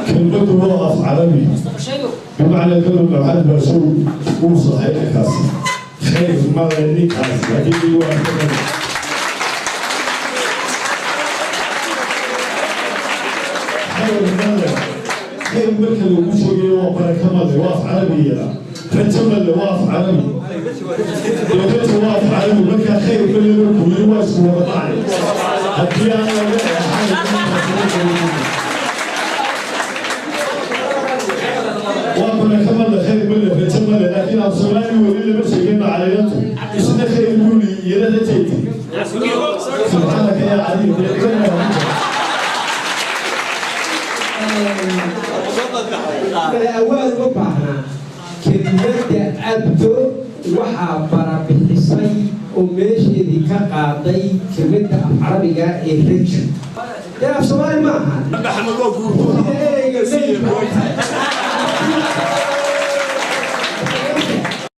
Kelmaddu waa af Carabi, bimacnaa kalum. Maxamed Baashow wuu saxay ninkaasi, khayr male ninkaasi haddii waa. Khayr male, khayr marka lagu sheegayo waa baraka male, waa af Carabiyana. Rajo male waa af Carabi, rajo waa af Carabi. Marka khayr male markuu yiri, waa isku wada dhacay haddii aan laga eexan. Waa baraka male, khayr male, rajo male, laakiin af Soomaali weli lama sheegin macaliyatu. Isna khayr buuli, iyana rajayti. Subxaanaka yaa cadiim. Bale awaad uma baahnaa. Kelmadda Abdo waxaa barabixisay oo meesheedii ka qaaday kelmadda af Carabiga ee rajo. Dee af Soomaali ma aha.